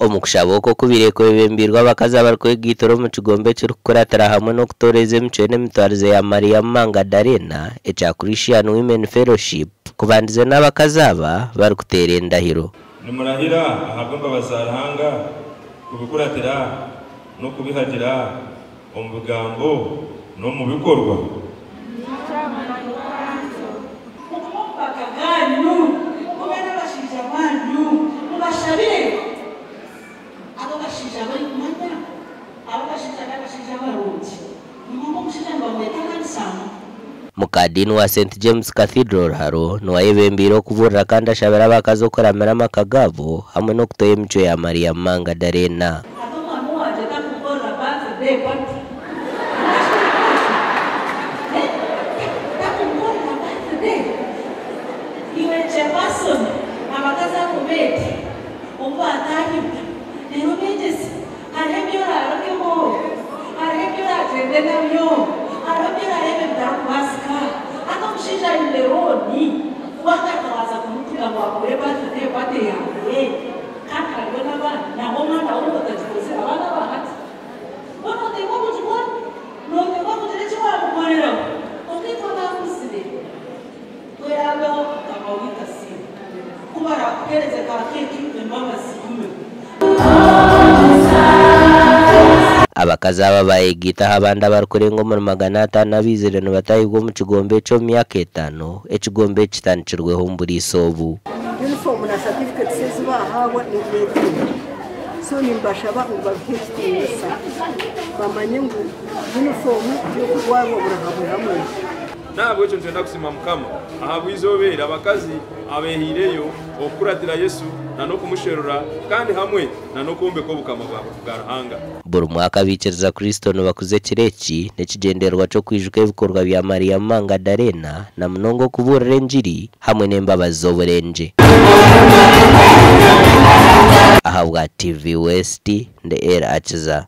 Omu kushaba oku okubaire kwebembeirwe abakazi abarikwegaitira omu kigombe ekirikukuratira hamwe n'okutooreza emicwe n'emitwarize ya Mariamu Mangadarena ekya Christian Women Fellowship kubandize n'abakazi aba barikuteera endahiro. Nimurahira ahabw'embabazi za Ruhanga kubikuratira n'okubihagira omu bigambo n'omu bikorwa? Mugume omu maka gaanyu, mube n'abashaija baanyu, mubashabire. Abo bashaija barikumanya, abo bashaija n'abashaija barungi. Nimwonka omushaija nibamweta handsome. Muka Dean wa Saint James Cathedral Ruharo niwe ayebembeire okubuurira kandi ashabire abakazi okuramira amaka gaabo hamwe n'okutoya emicwe ya Mariamu Mangadarena. Hati omwami wangye takunkorera birthday party. Takunkorera birthday. Iwe Chairperson, abakazi abo beete obu baatahibwa reero obeegyese. Hariho ebi oraarugeho, hariho ebi oraagyende nabyo, hariho ebi oraareebe bitarikubaasika. Hati omushaija aine looni, waagaruka waaza kumutuga ngu akore birthday party yaawe kandi hariyo n'abaana, nangwa omwana we otagikozire, abaana aba hati bo nooteekwa kugikora, nooteekwa kugira eki waamukoreraho. Kwonka itwe abaakuzire twerabeho Mukama waitu asiimwe. Ku baraakuheereze ka keeki, embabazi zigumeho. Abakazi aba bayegaita aha bandi abarikurenga omuri 500 abaizire nibatahibwa omu kigombe eki omu myaka etaano, ekigombe eki kitandikirweho omu buriisa obu. Yunifoomu na satifiketi ezi baahaabwa nibyetiinwa. So nimbashaba ngu babihe ekitiinisa bamanye ngu yunifoomu t'ey'okujwarwa buri hamwe hamwe. N'ahabw'ekyo nitwenda kusiima Mukama ahabw'eizooba eri abakazi abeehaireyo okukuratira Yesu na n'okumusherura kandi hamwe na n'okwombeka obukama bwa Ruhanga. Buri mwaka abaikiriza Kristo nibakuza ekiro eki n'ekigyendererwa ky'okwijuka ebikorwa bya Mariamu Mangadarena na munonga okubuurira engiri hamwe n'embabazi z'oburengye. Ahabwa TV West, ndi El Akiza.